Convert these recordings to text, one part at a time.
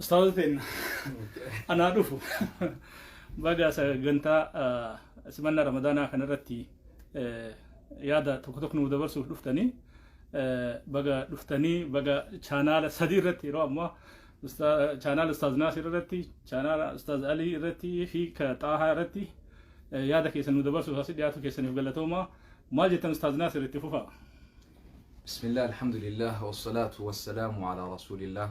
Ustaazota teenna anaa dhufu baga sagantaa simannaa Ramadaanaa kanarratti yaada tokko tokko nuuf dabarsuuf dhuftanii baga dhuftanii baga chaanaala sadii irratti yeroo ammaa chaanaala Ustaaz Naasir irratti chaanaala Ustaaz Alii irratti fi Xaahaa irratti yaada keessan nu dabarsuuf asii dhiyaatu keessaniif galatoomaa. Maal jettan Ustaaz Naasir itti fufaa. بسم الله الحمد لله والصلاة والسلام على رسول الله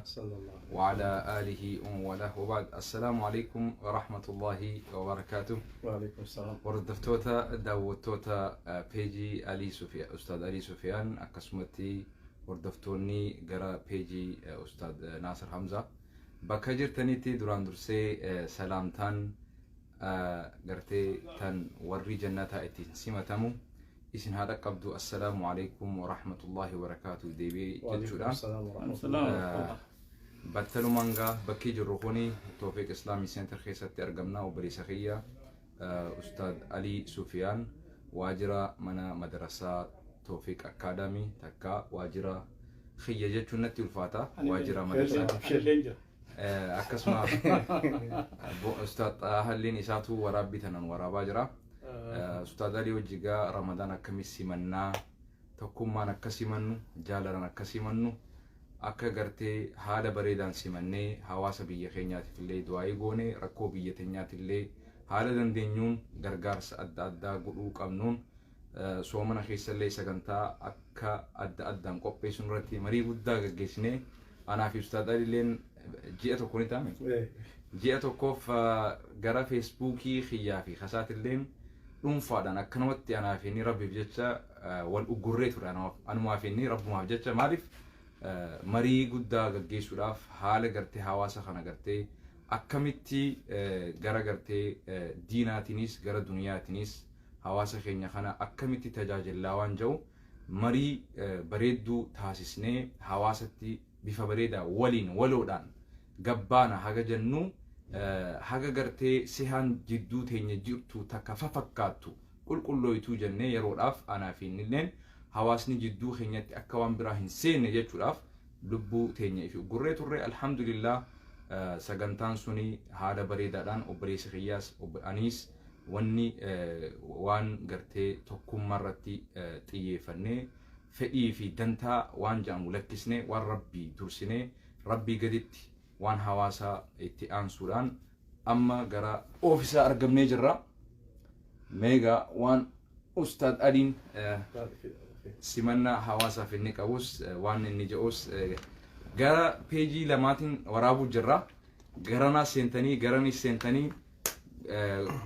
وعلى آله ومن والاه وبعد السلام عليكم ورحمة الله وبركاته. وعليكم السلام. Hordoftoota daawwattoota peejii Alii Sufiyaan, Ustaad Alii Sufiyaan, akkasumatti hordoftoonni gara peejii Ustaad Naasir Hamza bakka jirtanitti duraan dursee salaamtaan gartee tan warri jannataa ittiin simatamu isin haa dhaqqabdu. Assalaamu alaikum warahmatullahi wabarakaatu deebi'ee jechuudha. Battalumaan gaa bakkii jirru kuni Toofiq Islaamii Center keessatti argamna. Obboleessa kiyya Ustaad Alii Sufiyaan waajjira mana madarasaa Toofiq Academy takka waajjira kiyya jechuun natti ulfaata, waajjira madarasaa. Akkasuma Ustaad Xaahalliin isaatu waraabbii tanan waraabaa jira. Ustaad Alii wajji gaa Ramadaan akkamii simannaa, tokkummaan akka simannu, jaalalaan akka simannu, akka gartee haala bareedaan simannee hawaasa biyya keenyaatiif illee du'aayii goone, rakkoo biyya teenyaatiillee haala dandeenyuun gargaarsa adda addaa godhuu qabnuun soomana keessallee sagantaa akka adda addaan qopheessuun irratti marii guddaa gaggeessinee anaa fi Ustaad Aliilleen ji'a tokko ni taame. Ji'a tokkoof gara Feesbuukii kiyyaa fi kasaatilleen dhuunfaadhaan akkanumatti anaa fi inni rabbiif jecha wal uggurree ture anumaa fi inni rabbumaaf jecha. Maaliif marii guddaa gaggeessuudhaaf haala gartee hawaasa kana gartee akkamitti gara gartee diinaatiinis gara duniyaatiinis hawaasa keenya kana akkamitti tajaajillaa waan jedhu marii bareedduu taasisnee hawaasatti bifa bareedaa waliin waloodhaan gabbaana haga jennu haga gartee sihaan jidduu teenya jirtu takka fafakkaattu qulqullooytuu jennee yeroodhaaf anaa fi innilleen hawaasni jidduu keenyatti akka waan biraa hin seenne jechuudhaaf lubbuu teenya ifi uggurree turre. Alhamdulillah, sagantaan suni haala bareedaadhaan obboleessa kiyyaas aniis wanni waan gartee tokkummaa irratti xiyyeeffannee fedhii fi dantaa waan jedhamu lakkisnee waan rabbii dursinee rabbii gaditti waan hawaasaa itti aansuudhaan amma gara oofisaa argamnee jirra. Meegaa waan Ustaad Aliin simannaa hawaasaaf inni qabus waan inni jedhus gara peejii lamaatiin waraabuu jirra. Garanaas seentanii garanis seentanii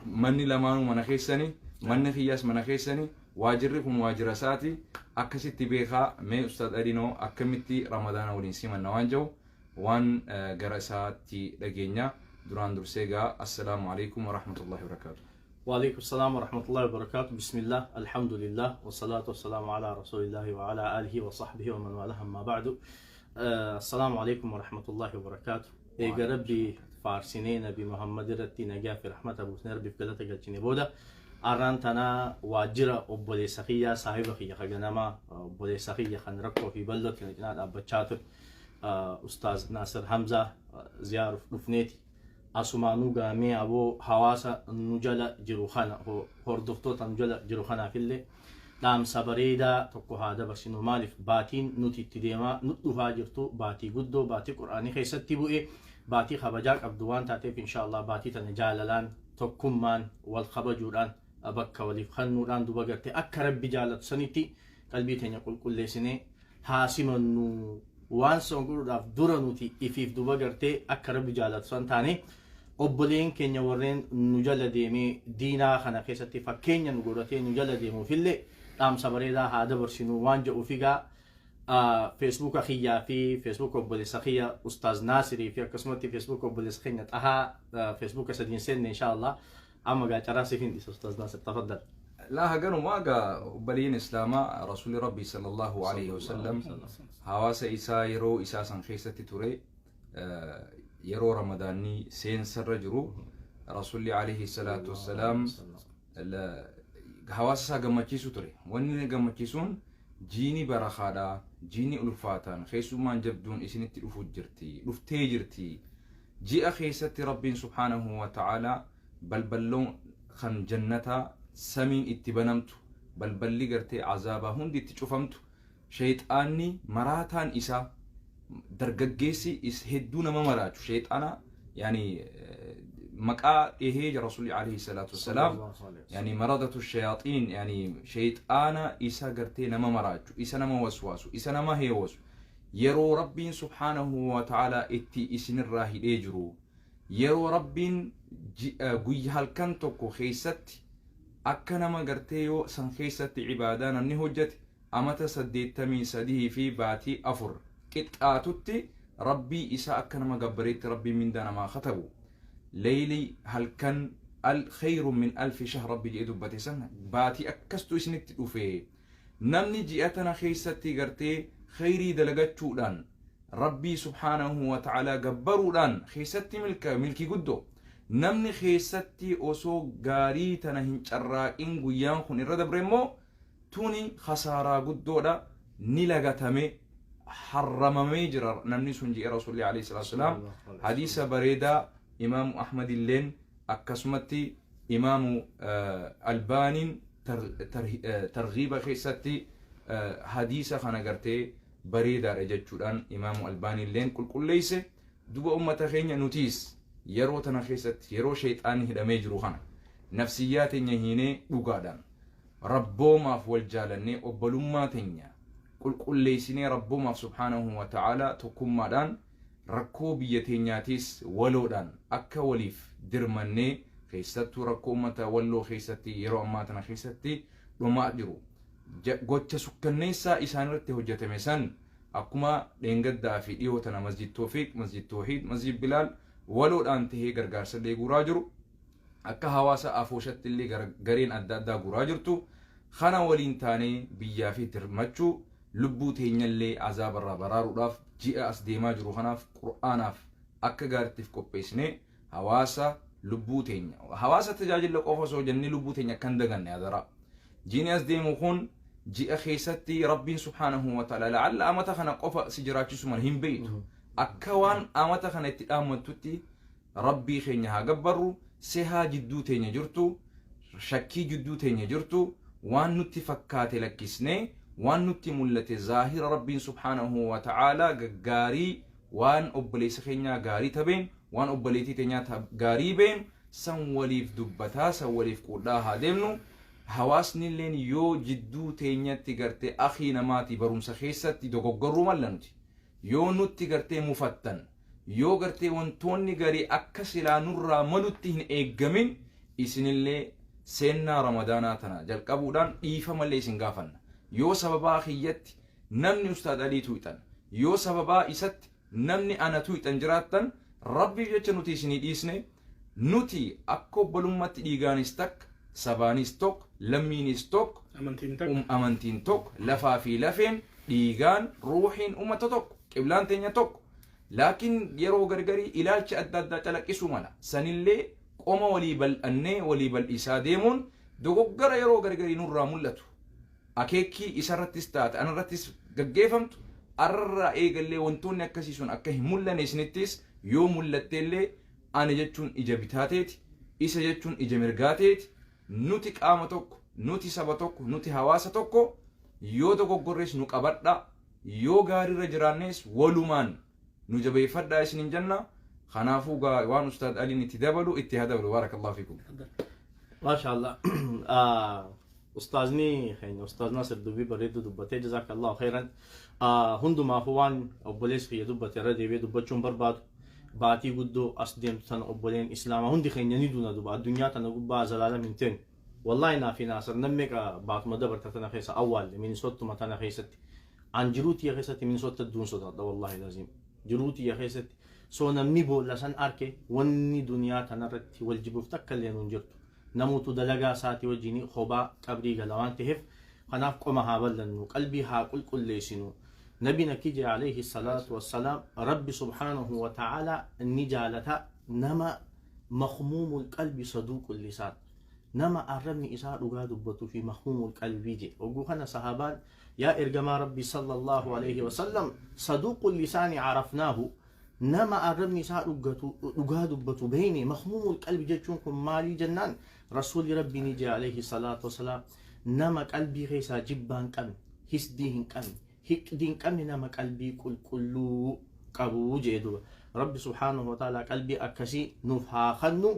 manni lamaanuu mana keessanii, manni kiyyaas mana keessanii, waajirri kun waajira isaati akkasitti beekaa. Mee Ustaad Aliinoo akkamitti Ramadaana waliin simanna waan jedhu waan gara isaatti dhageenya. Duraan dursee gaa assalaamu alaikum warahmatullahi wabarakaatu. وعليكم السلام ورحمة الله وبركاته. بسم الله الحمد لله والصلاة والسلام على رسول الله وعلى آله وصحبه ومن والاه أما بعد. السلام عليكم ورحمة الله وبركاته. Eega rabbi faarsinee Nabi Muhammad irratti nagaa fi rahmata buusnee rabbiif galata galchine booda arraan tanaa waajjira obboleessa kiyyaa, saahiba kiyya kaganamaa, obboleessa kiyya kan rakkoo fi bal'ootti na cinaa dhaabbachaa ture, Ustaaz Naasir Hamzaa ziyaaruuf dhufneeti. Asumaanuu gaamee aboo hawaasa nu jala jiru kana, hordoftoota nu jala jiru kanaafillee dhaamsa bareedaa tokko haa dabarsinu. Maaliif baatiin nuti itti deemaa nu dhufaa jirtu baatii guddoo, baatii qur'aanii keessatti bu'e, baatii kabajaa qabdu waan taateef, inshaallah baatii tana jaalalaan, tokkummaan, wal kabajuudhaan, bakka waliif kennuudhaan duba gartee akka rabbi jaalatu sanitti qalbii teenya qulqulleessinee haa simannu. Waan san godhuudhaaf dura nuti ifiif duba gartee akka rabbi jaalatu san taane obboleen keenya warreen nu jala deemee diinaa kana keessatti fakkeenya nu godhatee nu jala deemuufillee dhaamsa bareedaa haa dabarsinu waan jedhuuf egaa Feesbuuka kiyyaa fi Feesbuuka obboleessa kiyya Ustaaz Naasirii fi akkasumatti Feesbuuka obboleessa keenya Xahaa Feesbuuka sadiin seenne inshaallah. Amma gaa carraa siif hin dhiisa Ustaaz Naasir, tafaddal. Laa haganumaa gaa obboleeyyan islaamaa, rasuulli rabbii sallallahu alaihi wasallam hawaasa isaa yeroo isaa san keessatti ture yeroo ramadaanni seensarra jiru rasuulli alaihi salaatu wassalaam hawaasa isaa gammachiisuu ture. Wanni inni gammachiisuun jiini barakaadha, jiini ulfaataan, keessummaan jabduun isinitti dhufuu jirti, dhuftee jirti. Ji'a keessatti Rabbiin subhaanahu wa ta'aalaa balballoon kan jannataa samiin itti banamtu, balballi gartee azaabaa hundi itti cufamtu, shayxaanni maraataan isaa dargaggeessi is hedduu nama maraachu shayxaana, yani maqaa dhihee jira Rasuulli alayhi salaatu wassalaam, yani maradatu shayaaxiin, yani shayxaana isa gartee nama maraachu, isa nama waswaasu, isa nama heewasu, yeroo Rabbiin subhaanahu wa ta'aalaa itti isinirraa hidhee jiru, yeroo Rabbiin guyya halkan tokko keessatti akka nama gartee yoo san keessatti ibaadaa namni hojjete amata 83 fi baatii 4 qixxaatutti Rabbii isaa akka nama gabbareetti Rabbiin mindaa namaa katabu, leyli halkan al khayru min alfi shahr Rabbi jedhee dubbate san, baatii akkastu isinitti dhufe. Namni ji'a tana keessatti gartee khayrii dalagachuudhaan, Rabbii subhaanahu wa ta'aalaa gabbaruudhaan keessatti milka milkii guddoo, namni keessatti osoo gaarii tana hin carraaqin guyyaan kun irra dabre immoo tuni khasaaraa guddoodha, ni lagatame, harramamee jira namni sun jedhe Rasuulli alayhi salaatu wassalaam. Hadiisa bareedaa Imaamu Ahmad illeen akkasumatti Imaamu Albaaniin targhiiba keessatti hadiisa kana gartee bareedaadha jechuudhaan Imaamu Albaanii illeen qulqulleesse. Duba ummata keenya, nutiis yeroo tana keessatti, yeroo shayxaanni hidhamee jiru kana, nafsiyyaa teenya hiinee, dhugaadhaan rabboomaaf wal jaalannee, obbolummaa teenya qulqulleessinee, rabboomaaf subhaanahu wa ta'aalaa tokkummaadhaan rakkoo biyya teenyaatiis waloodhaan akka waliif dirmannee, keessattuu rakkoo ummata Walloo keessatti yeroo ammaa tana keessatti dhumaa jiru, gocha sukkanneessaa isaan irratti hojjetame san, akkuma dheengaddaa fi dhiyoo tana Masjid Toofiq, Masjid Toohiid, Masjid Bilaal waloodhaan tahee gargaarsa illee guuraa jiru, akka hawaasa afooshatti illee gareen adda addaa guuraa jirtu kana waliin taanee biyyaa fi dirmachuu, lubbuu teenyallee azaabarraa baraaruudhaaf, ji'a as deemaa jiru kanaaf Qur'aanaaf akka gaariittiif qopheessinee, hawaasa lubbuu teenya hawaasa tajaajila qofa osoo jennee lubbuu teenya akka hin daganne adaraa. Jiini as deemu kun ji'a keessatti Rabbiin subhaanahu wa ta'ala la'alla amata kana qofa si jiraachisu mala hin beektu. Akka waan amata kana itti dhaammattutti Rabbii keenya haa gabbarru. Sehaa jidduu teenya jirtu, shakkii jidduu teenya jirtu, waan nutti fakkaate lakkisnee, waan nutti mul'ate zaahira Rabbiin subhaanahu wa ta'ala gaggaarii, waan obboleessa keenyaa gaarii tabeen, waan obboleettii teenyaa gaarii been san waliif dubbataa, san waliif quudhaa haa deemnu. Hawaasni illeen yoo jidduu teenyatti gartee akii namaati barumsa keessatti dogoggorruu malla, nuti yoo nutti gartee mufattan, yoo gartee wantoonni garii akka silaa nurraa malutti hin eeggamin, isinillee seennaa Ramadaanaa tana jalqabuudhaan dhiifamallee isin gaafanna. Yoo sababaa kiyyatti namni Ustaad Alii tuuxan, yoo sababaa isatti namni ana tuuxan jiraattan, Rabbiif jecha nuti isinii dhiisne. Nuti akka obbolummaatti dhiigaanis takka, sabaanis tokko, lammiinis tokko, amantiin takka, amantiin tokko, lafaa fi lafeen, dhiigaan, ruuhiin ummata tokko, qiblaan teenya tokko. Laakiin yeroo gargarii ilaalcha adda addaa calaqqisuu mala. Sanillee qoma walii bal'annee walii bal'isaa deemuun, dogoggora yeroo gargarii nurraa mul'atu, akeekkii isarrattis taate anarrattis gaggeeffamtu, arrarraa eegallee wantoonni akkasii sun akka hin mul'anne, isinittis yoo mul'atteellee ani jechuun ija bitaa teeti, isa jechuun ija mirgaa teeti. Nuti qaama tokko, nuti saba tokko, nuti hawaasa tokko. Yoo dogoggorrees nu qabadha, yoo gaariirra jiraannees walumaan nu jabeeffadhaa isinin jenna. Kanaafuu gaa waan Ustaad Aliin itti dabalu itti haa dabalu. Baarakallahu fiikum. Maasha Allah. Ustaazni keenya Ustaaz Nasir dubbii bareedduu dubbatee, jazakallahu khairan. Hundumaafuu waan obboleessi kiyya dubbate irra deebi'ee dubbachuun barbaadu. Baatii guddoo as deemtu tana obboleen Islaamaa hundi keenya ni duuna duba addunyaa tana gubbaa zalaalam hin teenu. Wallaahi naa fi Naasir nam meeqa baatuma dabarta tana keessa awwaalle Minisottuma tana keessatti. An jiruu tiyya keessatti Minisotta duun sodaadha, wallaahi laziim. Jiruu tiyya keessatti. So namni boolla san arke wanni duniyaa tanarratti wal jibuuf takka illee nuun jirtu. Namuutu dalagaa isaatii wajjin kophaa qabrii gala waan ta'eef, kanaaf qoma haa bal'annu, qalbii haa qulqulleessinu. Nabiin akki jee alayhi salaatu wassalaam, Rabbi subhaanahu wa ta'ala ni jaalata nama makhmuumul qalbi saduuqul lisaan, nama arrabni isaa dhugaa dubbatuu fi makhmuumul qalbii je. Oguu kana sahaabaan, yaa ergamaa Rabbi sallallahu alayhi wasallam, saduuqul lisaani carafnaahu. Nama arrabni isaa dhuggatu dhugaa dubbatu beeyne. Mahmuumul qalbi jechuun kun maalii jennaan, Rasuulli Rabbii ni jee alayhi salaatu wasalaam, nama qalbii keessaa jibbaa hin qabne, hisdii hin qabne, hiqdii hin qabne, nama qalbii qulqulluu qabu jee. Duba Rabbi subhaanahu wa ta'ala qalbii akkasii nuuf haa kennu.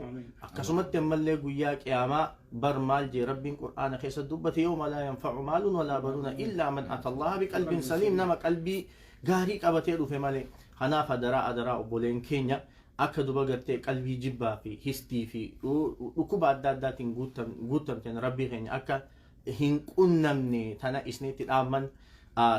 Akkasumatti ammallee guyyaa qiyaamaa bar maal jee Rabbiin Qur'aana keessa dubbate? Yawma laa yanfa'u maalun walaa banuuna illaa man ata Allaha biqalbin saliim. Nama qalbii gaarii qabatee dhufe malee. Kanaaf adaraa, adaraa, obboleen keenya, akka duba gartee qalbii jibbaa fi hisdii fi dhukkuba adda addaatiin guuttamteen Rabbii keenya akka hin qunnamne tana isnitti dhaamman.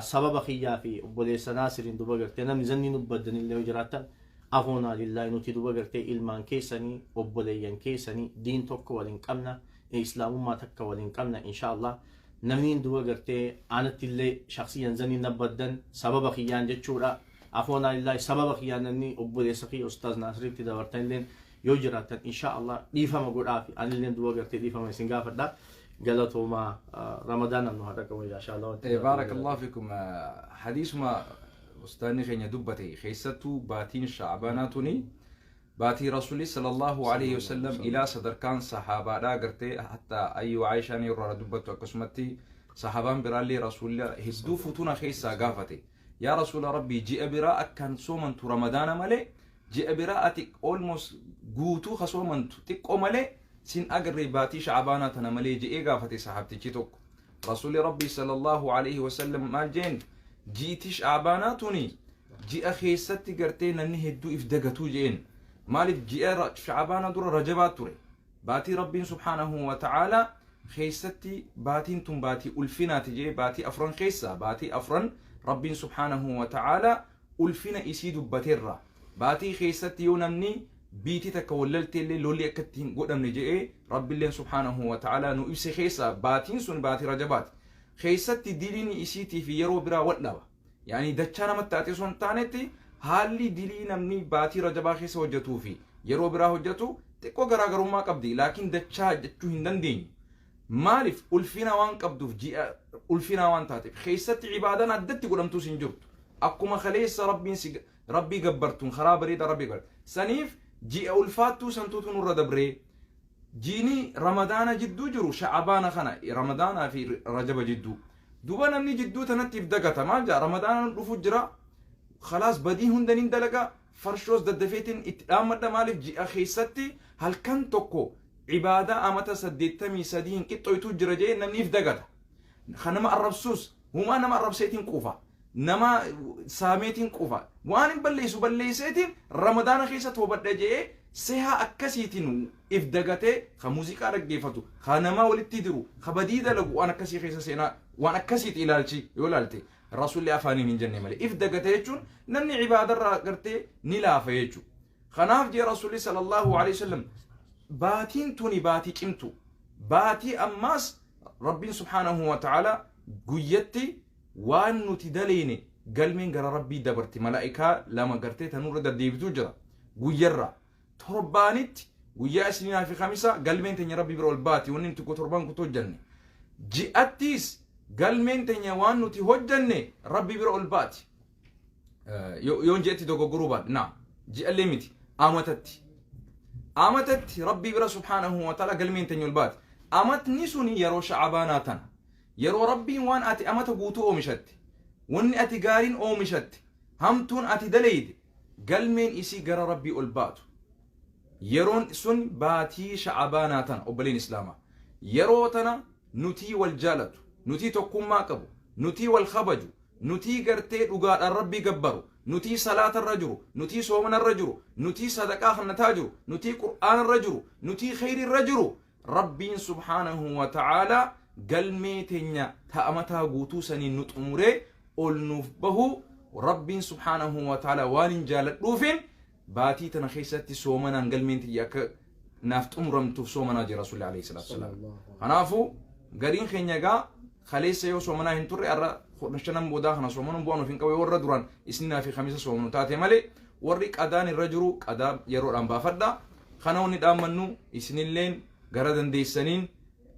Sababa kiyyaa fi obboleessa Naasiriin duba gartee namni zanni nu baddanillee yoo jiraattan, afoonaa lillaahi. Nuti duba gartee ilmaan keessanii, obboleeyyan keessanii, diin tokko waliin qabna, islaamummaa takka waliin qabna. Insha Allah, namni duba gartee anatti illee shaksiyan zanni na baddan sababa kiyyaan jechuudha, afoonaa lillaahi. Sababa kiyyaan namni obboleessa kiyya Ustaaz Naasiritti dabartan illee yoo jiraattan, insha Allah dhiifama godhaa fi anillee duba gartee dhiifama isin gaafadha. Galatoomaa. Ramadaana nu haa dhaqqabu, insha Allah. بارك الله فيكم. Hadiisuma ustaanni keenya dubbate keessattuu baatiin Shacbaanaa tuni baatii Rasuulli sallallahu alaihi wasallam ilaa sadarkaan sahaabaadhaa gartee hatta ayyuu Aayishaan yeroo dubbattu, akkasumatti sahaabaan biraallee Rasuulli hedduu futuna keessaa gaafate: "Yaa Rasuula Rabbii, ji'a biraa akkaan soomantu Ramadaana malee ji'a biraa ati almost guutuu ka soomantu xiqqoo malee sin agarree, baatii Shacbaanaa tana malee," je'ee gaafate sahaabtichi tokko. Rasuulli Rabbii sallallahu alaihi wasallam maal jeen? Ji'iti Shacbaanaa tuni ji'a keessatti gartee namni hedduu if dagatuu jeen. Maaliif? Ji'a Shacbaanaa dura Rajabaa ture. Baatii Rabbiin subhaanahu wa ta'aalaa keessatti baatiin tun baatii ulfinaati jee, baatii afran keessa baatii afran Rabbiin subhaanahu wa ta'aalaa ulfina isii dubbateerra. Baatii keessatti yoo namni biitii takka wallalteellee lolli akka itti hin godhamne jedhee Rabbiilleen subhaanahu wa ta'aalaa nu ibse keessa baatiin sun baatii Rajabaati. Keessatti diliin isiitii fi yeroo biraa wal dhaba. Yaani dachaa namatti taatee osoo hin taanetti, haalli dilii namni baatii Rajabaa keessa hojjetuu fi yeroo biraa hojjetu xiqqoo garaagarummaa qabdi. Laakiin dachaa jechuu hin dandeenyu. Maaliif? Ulfina waan qabduuf, ji'a ulfinaa waan taateef. Keessatti ibaadaan addatti godhamtuus hin jirtu. Akkuma kaleessa Rabbiin si Rabbii gabbartuun karaa bareedaa Rabbii gabbartu. Saniif ji'a ulfaattuu santuutu nurra dabree. Jiini Ramadaana jidduu jiru Sha'abaana kana, Ramadaanaa fi Rajaba jidduu. Duba namni jidduu tanatti if dagata. Maal jaa? Ramadaana dhufu jira. Khalaas, badii hunda nin dalaga. Farshoos daddafeetiin itti dhaammadha. Maaliif? Ji'a keessatti halkan tokko ibaadaa amata 83 hin qixxoytuu jira jee namni if dagata. Kan nama arrabsuus humaa nama arrabseetiin quufa. Nama saameetiin quufa. Waan hin balleessu balleesseetiin Ramadaana keessa toobadha jee sehaa akkasiitiin if dagatee, ka muuziqaa dhaggeeffatu, ka nama walitti diru, ka badii dalagu waan akkasii keessa seenaa. Waan akkasiiti ilaalchi yoo ilaalte. Rasuulli afaaniin hin jenne malee. If dagate jechuun namni ibaadarraa gartee ni laafa jechuudha. Kanaaf jee Rasuulli sallallahu alaihi wasallam, baatiin tuni baatii cimtu. Baatii ammaas Rabbiin subhaanahu wa ta'ala guyyatti waan nuti daleene galmeen gara Rabbii dabarti. Malaa'ikaa lama gartee tanurra deddeebitu jira. Guyyarraa. Torbaanitti guyyaa Isniinaa fi Kamisa galmeen teenya Rabbii bira ol baati, wanni nuti torbaan kutu hojjanne. Ji'attiis galmeen teenya waan nuti hojjanne Rabbii bira ol baati. Yoon ji'atti dogoggoruu baadhe, naa ji'allee miti, amatatti. Amatatti Rabbii bira subhaanahu wa ta'ala galmeen teenya ol baati. Amatni suni yeroo Sha'abaanaa tana. Yeroo Rabbiin waan ati amata guutuu oomishatte, wanni ati gaariin oomishatte, hamtuun ati daleyde, galmeen isii gara Rabbii ol baatu. Yeroon sun baatii Sha'abaanaa tana, obboleen Islaamaa. Yeroo tana nutii wal jaalatu, nutii tokkummaa qabu, nutii wal kabaju, nutii gartee dhugaadhaan Rabbii gabbaru, nutii salaatarra jiru, nutii soomanarra jiru, nutii sadaqaa kannataa jiru, nutii Qur'aanarra jiru, nutii kheyrirra jiru, Rabbiin subhaanahu wa ta'aalaa galmee teenya ta'amataa guutuu saniin nu xumuree ol nuuf bahu Rabbiin subhaanahu wa ta'aalaa waan hin jaaladhuufin baatii tana keessatti soomanaan galmeen tiyya akka naaf xumuramtuuf soomanaa jira Rasuulli alayhi salaatu wasalaam. Kanaafuu gariin keenya egaa kaleessa yoo soomanaa hin turre, har'a 15 boodaa kana soomanuun bu'aa nuuf hin qabu, yoo warra duraan Isniinaa fi Kamisa soomanu taate malee. Warri qadaan irra jiru qadaa yeroodhaan baafadha. Kana wanni dhaammannu, isinilleen gara dandeessaniin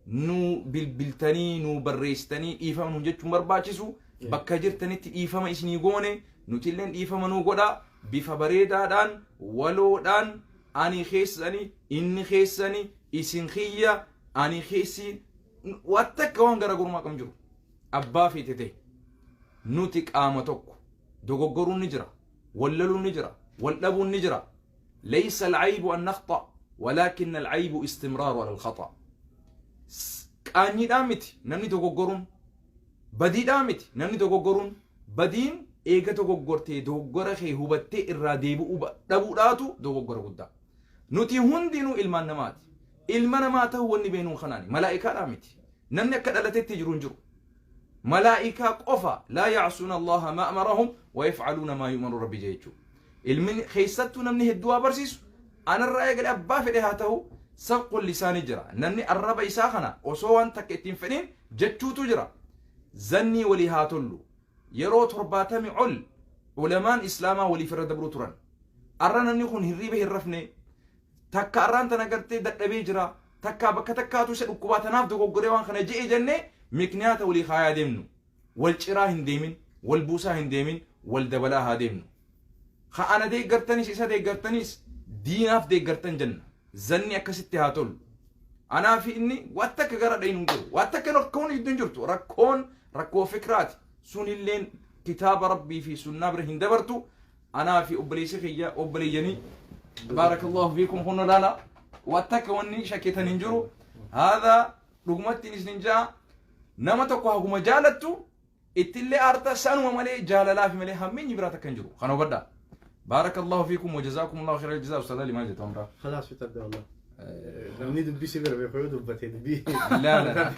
nu bilbiltanii, nu barreessitanii dhiifama nu jechuun barbaachisu. Bakka jirtanitti dhiifama isinii goone, nutilleen dhiifama nuu godha. Bifa bareedaadhaan, waloodhaan, ani keessani, inni keessani, isin kiyya, ani keessi, waan takka waan garaagarummaa qabu jiru. Abbaa feete ta'e, nuti qaama tokko. Dogoggoruun ni jira, wallaluun ni jira, wal dhabuun ni jira. ليس العيب أن نخطأ، ولكن العيب استمرار على الخطأ. Qaanyiidhaa miti namni dogoggoruun, badiidhaa miti namni dogoggoruun. Badiin eega dogoggortee dogoggora kee hubattee irraa deebi'uu dhabuudhaatu dogoggora guddaa. Nuti hundinuu ilmaan namaati. Ilma namaa ta'uu wanni beenuun kanaani malaa'ikaadhaa miti. Namni akka dhalatetti jiru hin jiru. Malaa'ikaa qofa لا يعصون الله ما أمرهم ويفعلون ما يؤمرون rabbi jechuu. Ilmi keessattuu namni hedduu waa barsiisu anarraa eegale, abbaa fedhe haa ta'u, سبق اللسان jira. Namni arraba isaa kana osoo waan takka ittiin fedhin jechuutu jira. Zannii walii haa tollu. Yeroo 70 ol ulamaan islaamaa waliif irra dabruu turan. Arra namni kun hirriiba hin rafne, takka arraan tana gartee dadhabee jira, takka bakka takkaatu isa dhukkubaa, tanaaf dogoggoree waan kana je'e jennee mikniyaata walii kaayaa deemnu. Wal ciraa hin deemin, wal buusaa hin deemin, wal dabalaa haa deemnu. Ka ana deeggartanis isa deeggartanis diinaaf deeggartan jenna. Zanni akkasitti haa tolu. Anaa fi inni waan takka gara dhayinu hin jiru. Waan takka rakkoon gidduu hin jirtu. Rakkoon rakkoo fikraati. Sunilleen kitaaba rabbii fi sunnaa bira hin dabartu. Anaa fi obboleessi kiyya, obboleeyyanii, بارك الله فيكم, kunno laala, waan takka wanni shakkitan hin jiru. Haadha dhugumatti isin jaa, nama tokko haguma jaalattu ittillee aarta, sanuma malee jaalalaa fi malee hammeenyi biraa takka hin jiru. Kana hubadhaa. بارك الله فيكم وجزاكم الله خير الجزاء. أستاذ علي, maal jettu amraa? خلاص في تبدا والله. Namni dubbisi bira beeku yoo dubbate dubbii. لا لا,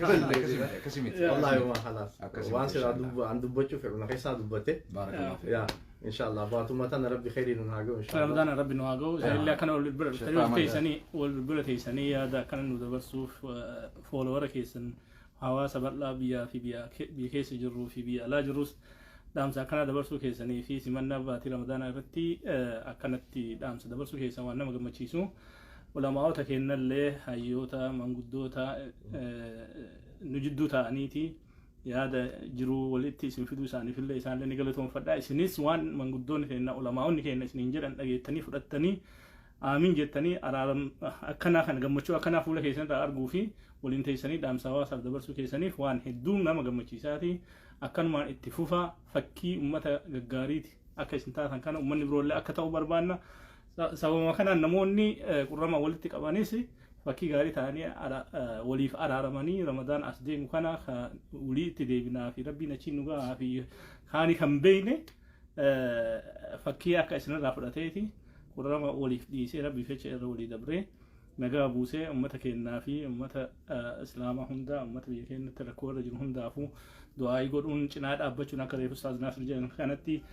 akkasii miti. والله ما خلاص. Akkasii waan miti, silaa inshallah. An dubbachuu fedhu na keessaa dubbate. بارك الله فيك. Yaa inshallah, baatuma tana rabbi khayrii nun haa ga'u inshallah. Ramadaana rabbi nu haa ga'u. Isinillee akkana wal bira dhuftanii Shafaa wal teessanii, wal bira teessanii yaada akkana nu dabarsuuf, foolowara keessan, hawaasa bal'aa biyyaa fi biyya keessa jirruu fi biyya alaa jirrus dhaamsa akkana dabarsuu keessanii fi simannaa baatii ramadaanaa irratti akkanatti dhaamsa dabarsuu keessan waan nama gammachiisu. Ulamaa'ota kennallee, hayyoota, manguddoota nu jidduu ta'aniiti yaada jiruu walitti isin fiduu isaaniifillee isaanillee ni galatoonfadha. Isinis waan manguddoonni keenya, ulamaa'onni keenya isiniin jedhan dhageettanii fudhattanii aamin jettanii, araaram akkanaa kana, gammachuu akkanaa fuula keessan irraa arguu fi waliin teessanii dhaamsa hawaasaaf dabarsuu keessaniif waan hedduu nama gammachiisaati. Akkanumaan itti fufa. Fakkii ummata gaggaariiti akka isin taatan kana ummanni biroollee akka ta'u barbaanna. Sababa kanaan namoonni qurrama walitti qabanis fakkii gaarii ta'anii waliif araaramanii ramadaan as deemu kana ka walii itti deebinaa fi rabbiin achiin nu gahaa fi kaanii kan beeyne fakkii akka isinirraa fudhateeti qurrama waliif dhiisee, rabbiif jecha irra walii dabree nagaa buusee, ummata keenyaa fi ummata islaamaa hunda, ummata biyya keenyatti rakkoo irra jiru hundaafuu du'aayii godhuun, cinaa dhaabbachuun, akka reefu Ustaaz Naasir jedhan kanatti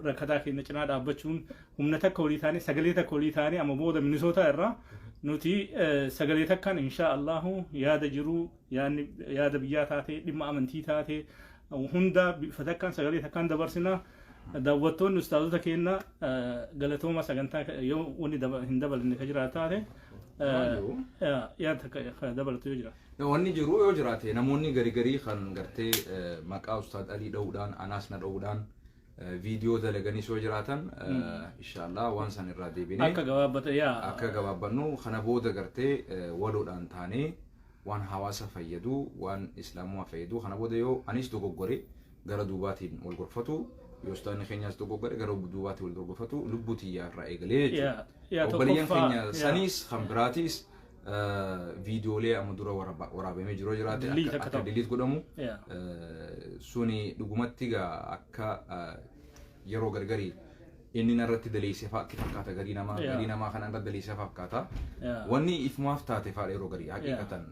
rakkataa keenya cinaa dhaabbachuun, humna takka walii taanee, sagalee takka walii taanee, amma booda Minisootaa irraa nuti sagalee takkaan inshaa Allahu yaada jiru, yaadni yaada biyyaa taate, dhimma amantii taate hunda bifa takkaan sagalee takkaan dabarsina. Daawwattoonni, ustaazota keenya, galatooma. Sagantaa yoo wanni hin dabalanne ka jiraatu taate, yaada takka ka dabalatu yoo jira. Wanni jiru yoo jiraate, namoonni garii garii kan gartee maqaa Ustaad Alii dha'uudhaan, anaas na dha'uudhaan viidiyoo dalaganis yoo jiraatan, inshallah waan san irraa deebinee akka gabaabbate yaa akka gabaabbannu. Kana booda gartee waloodhaan taanee waan hawaasa fayyadu, waan islaamummaa fayyadu, kana booda yoo anis dogoggore gara duubaatiin wal gorfatu, yoo ustaadni keenyaas dogoggore gara duubaatiin wal gorfatu, lubbuu tiyyaa irraa eegalee jechuudha. Yaa Obboleeyyan tokkoffaa keenya saniis kan biraatiis viidiyoolee amma dura waraabamee jiru yoo jiraate Delete akka akka akka ta'u. Delete godhamu. Suni dhugumatti gaa akka yeroo gargarii inni narratti daleessee fa'aa itti fakkaata, garii namaa garii namaa kana irratti daleessee fa'aa fakkaata. Wanni ifumaaf taate fa'aa yeroo garii haqiiqatan.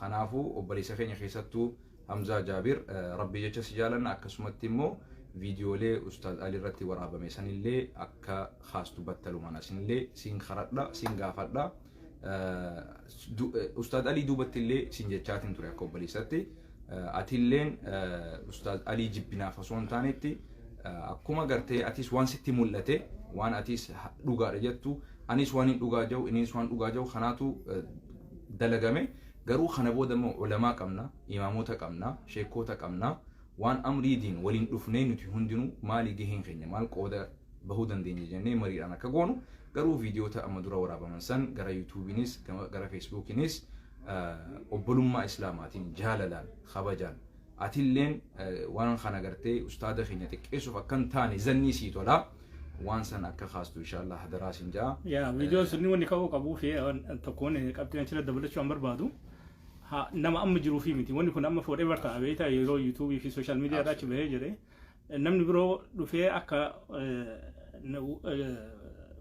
Kanaafuu obboleessa keenya, keessattuu Hamzaa Jaabir, rabbi jecha si jaalanna. Akkasumatti immoo viidiyoolee Ustaaz Ali irratti waraabame sanillee akka kaastu battalumaan asinillee siin karadha, siin gaafadha. Ustaaz Alii duubatti illee siin jechaatiin ture akka obboleessatti. Atilleen Ustaaz Alii jibbinaaf osoo hin taanetti, akkuma gartee atis waan sitti mul'ate, waan atis dhugaadha jettu, anis waan hin dhugaa jiru, innis waan dhugaa jiru kanaatu dalagame. Garuu kana booda immoo ulamaa qabna, imaamota qabna, sheekota qabna, waan amriidiin waliin dhufnee nuti hundinuu maali gaheen keenya, maal qooda Bahuu dandeenya jennee mariidhaan akka goonu, garuu viidiyoota amma dura waraabaman san gara YouTubeiinis gara Facebookiinis obbolummaa islaamaatiin, jaalalaan, kabajaan, atilleen waan kana gartee ustaada keenya xiqqeessuuf akka hin taane zannii sii tolaa waan san akka kaastu inshaallah hadaraa sin ja'a. Yaa, viidiyoon sunni wanni ka'uu qabuu fi tokkoon qabxiin achirra dabalachuu an barbaadu nama amma jiruu fi miti. Wanni kun amma forever ta'a, beektaa? Yeroo YouTubeii fi social media irraa achi bahee jedhe namni biroo dhufee akka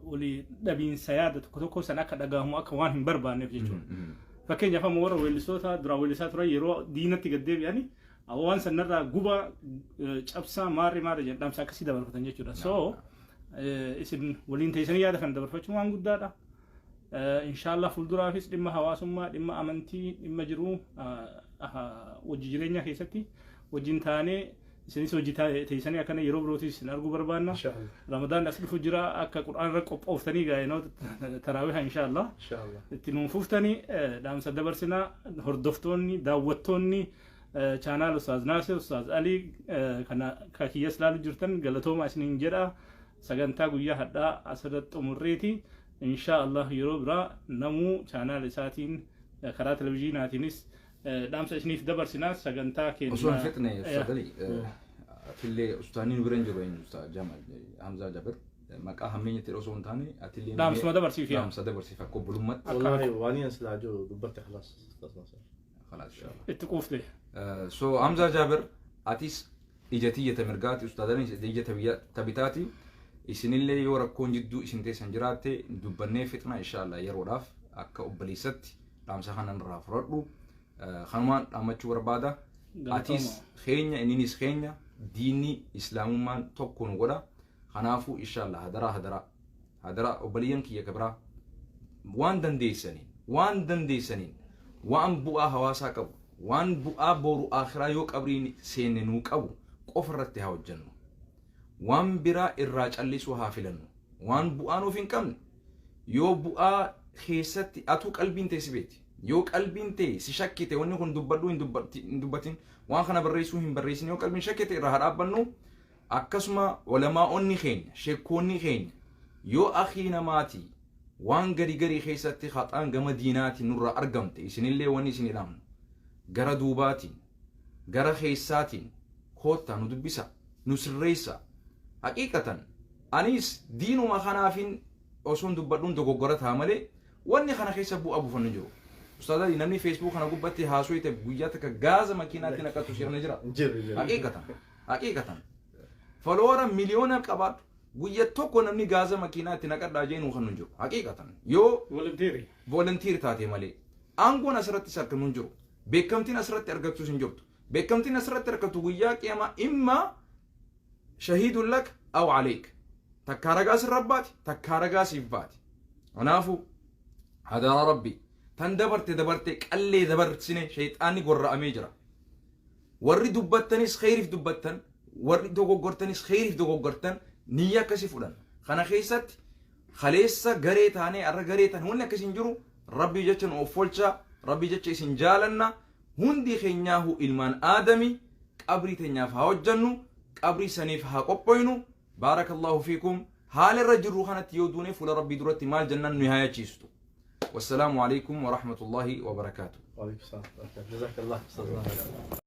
walii dhabiinsa yaada tokko tokko san akka dhagahamu akka waan hin barbaanneef jechuudha. Fakkeenyaaf, amma warra weellistoota duraan weellisaa turan yeroo diinatti gad deebi'anii waan sanarraa guba cabsaa maarri maarri jedhan dhaamsa akkasii dabarfatan jechuudha. So isin waliin teessanii yaada kana dabarfachuun waan guddaadha. Inshaallah fuulduraafis dhimma hawaasummaa, dhimma amantii, dhimma jiruu hojii jireenya keessatti wajjin taanee isinis hojii teessanii akkana yeroo birootis isin arguu barbaanna. Inshallah. Ramadaan as dhufu jira, akka qur'aan irra qophooftanii gaa'enoo taraawiha inshaallah. Inshallah. Itti nuun fuftanii dhaamsa dabarsinaa. Hordoftoonni, daawwattoonni channel Ustaaz Naasir, Ustaaz Alii kana kakiyyas laalu jirtan, galatooma isiniin jedha. Sagantaa guyyaa hadhaa asirratti xumurreeti. Inshaa Allah yeroo biraa namuu channel isaatiin karaa televizyiinaatiinis dhaamsa isiniif dabarsinaa. Sagantaa keenya Osoo hin fixne, Ustaaz Alii, atillee ustaanni nu bira hin jiru, eenyu, Ustaaz Jamal Hamzaa Jabir, maqaa hammeenyatti osoo hin taane atillee Dhaamsuma dabarsiif yaa. Dhaamsa dabarsiif akka obbolummaatti. والله واني سلا جو دبرت خلاص أستاذ ناصر. خلاص، إن شاء الله. Itti quufte. So Hamzaa Jaabir, atis ija tiyya ta mirgaati, ustaadani ija ta bitaati. Isinillee yoo rakkoon jidduu isin teessan jiraatte dubbannee fixna inshaallah. Yeroodhaaf akka obboleessatti dhaamsa kana irraa fudhadhu. Kanumaan dhaammachuu barbaada. Atis keenya, inninis keenya, diinni islaamummaan tokko nu godha. Kanaafuu inshaallah hadaraa, hadaraa, hadaraa, obboleeyyan kiyya kabiraa, waan dandeessaniin, waan dandeessaniin, waan bu'aa hawaasaa qabu, waan bu'aa boru akhiraa yoo qabriin seenne nuu qabu qofa irratti haa hojjennu. Waan biraa irraa callisuu haa filannu. Waan bu'aa nuuf hin qabne, yoo bu'aa keessatti atuu qalbiin ta'e si beeti, yoo qalbiin ta'e si shakkite, wanni kun dubbadhuu hin dubbatin, waan kana barreessuu hin barreessin, yoo qalbiin shakkite irraa haa dhaabbannu. Akkasuma ulamaa'onni keenya, sheekkoonni keenya, yoo akii namaatii waan gari garii keessatti haxaan gama diinaatiin nurraa argamte, isinillee wanni isin dhaamnu gara duubaatiin, gara keessaatiin koottaa nu dubbisa, nu sirreessa. Haqiiqatan anis diinuma kanaafin osoon dubbadhuun dogoggora ta'a malee wanni kana keessa bu'aa buufannu jiru. Ustaadha, namni Facebook kana gubbatti haasoo ta'e guyyaa takka gaaza makiinaatti naqatu seerni jira. Jiru, jiru. Haqiiqatan, haqiiqatan, follower miliyoona qabaadhu, guyya tokko namni gaaza makiinaatti naqadhaa jee nuu kan nu jiru, haqiiqatan, yoo Volunteer. Volunteer taate malee. Aangoon asirratti argamu hin jiru, beekamtiin asirratti argatus hin jirtu. Beekamtiin asirratti argatu guyyaa qiyamaa imma شهيد لك أو عليك, takkaa ragaa sirra baati, takkaa ragaa siif baati. Kanaafuu hadaraa rabbi, tan dabarte dabarte, qallee dabarsine, shayxaanni gorra'amee jira. Warri dubbattanis kheyriif dubbattan, warri dogoggortanis kheyriif dogoggortan, niyya akkasii fudhan. Kana keessatti kaleessa garee taanee arra garee taane wanni akkasii hin jiru. Rabbii jecha nu of oolchaa, rabbii jecha isin jaalanna. Hundi keenyaahu ilmaan aadami, qabrii teenyaaf haa hojjannu, qabrii saniif haa qophoynu. بارك الله فيكم. Haala irra jirru kanatti yoo duune fuula rabbii duratti maal jennaan nu haa. والسلام عليكم ورحمة الله وبركاته. وعليكم السلام. جزاك الله أستاذ.